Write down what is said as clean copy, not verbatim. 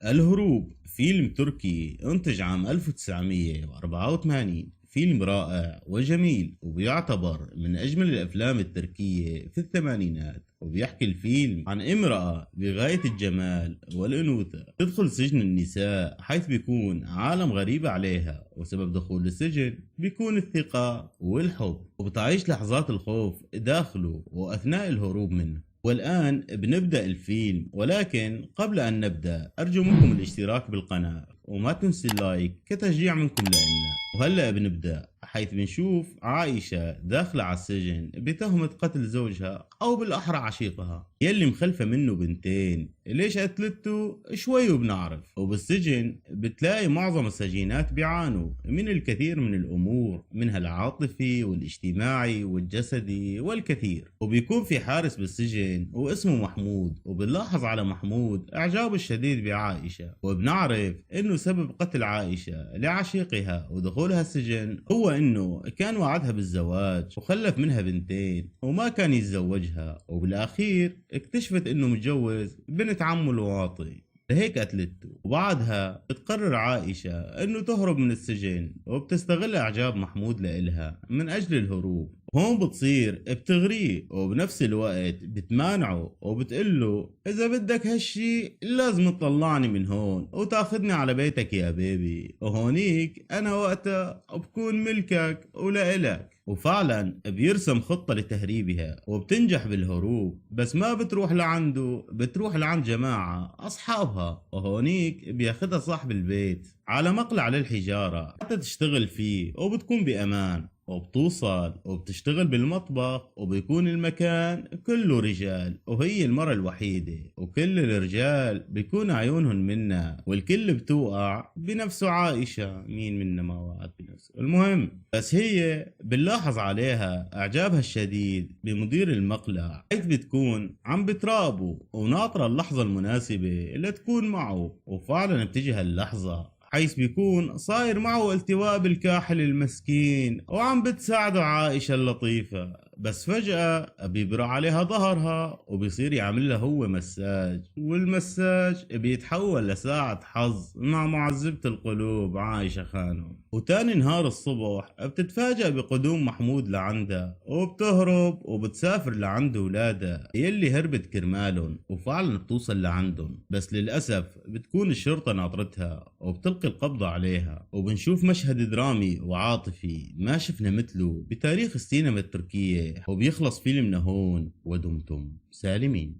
الهروب فيلم تركي انتج عام 1984، فيلم رائع وجميل وبيعتبر من أجمل الأفلام التركية في الثمانينات. وبيحكي الفيلم عن امرأة بغاية الجمال والأنوثة تدخل سجن النساء، حيث بيكون عالم غريب عليها، وسبب دخول السجن بيكون الثقة والحب، وبتعيش لحظات الخوف داخله وأثناء الهروب منه. والآن بنبدأ الفيلم، ولكن قبل أن نبدأ أرجو منكم الاشتراك بالقناة وما تنسوا ال like كتشجيع منكم لنا. وهلأ بنبدأ، حيث بنشوف عائشة داخلة على السجن بتهمة قتل زوجها أو بالأحرى عشيقها يلي مخلفة منه بنتين. ليش قتلته شوي وبنعرف. وبالسجن بتلاقي معظم السجينات بيعانوا من الكثير من الأمور، منها العاطفي والاجتماعي والجسدي والكثير. وبيكون في حارس بالسجن واسمه محمود، وبنلاحظ على محمود إعجابه الشديد بعائشة، وبنعرف إنه سبب قتل عائشة لعشيقها ودخولها السجن هو إنه كان وعدها بالزواج وخلف منها بنتين وما كان يتزوجها، وبالأخير اكتشفت إنه متجوز بنت عمه الواطي، لهيك قتلته. وبعدها بتقرر عائشة انه تهرب من السجن، وبتستغل اعجاب محمود لإلها من اجل الهروب. هون بتصير بتغريه وبنفس الوقت بتمانعه وبتقله اذا بدك هالشي لازم تطلعني من هون وتاخذني على بيتك يا بيبي، وهونيك انا وقتها بكون ملكك ولإلك. وفعلا بيرسم خطة لتهريبها وبتنجح بالهروب، بس ما بتروح لعنده، بتروح لعند جماعة أصحابها، وهونيك بياخدها صاحب البيت على مقلع للحجارة حتى تشتغل فيه وبتكون بأمان. وبتوصل وبتشتغل بالمطبخ، وبيكون المكان كله رجال وهي المرأة الوحيدة، وكل الرجال بيكون عيونهم منا، والكل بتوقع بنفسه عائشة. مين منا ما وقعت بنفسه؟ المهم بس هي بنلاحظ عليها اعجابها الشديد بمدير المقلع، حيث بتكون عم بتراقبه وناطرة اللحظة المناسبة اللي تكون معه. وفعلا بتجي هاللحظة، حيث بيكون صاير معه التواء بالكاحل المسكين، وعم بتساعده عائشة اللطيفة، بس فجأة بيبرع عليها ظهرها وبيصير يعمل لها هو مساج، والمساج بيتحول لساعة حظ مع معذبة القلوب عائشة خانم. وتاني نهار الصبح بتتفاجأ بقدوم محمود لعندها، وبتهرب وبتسافر لعند ولادها يلي هربت كرمالهم، وفعلا بتوصل لعندهم، بس للأسف بتكون الشرطة ناطرتها وبتلقي القبض عليها. وبنشوف مشهد درامي وعاطفي ما شفنا مثله بتاريخ السينما التركية. وبيخلص فيلمنا هون، ودمتم سالمين.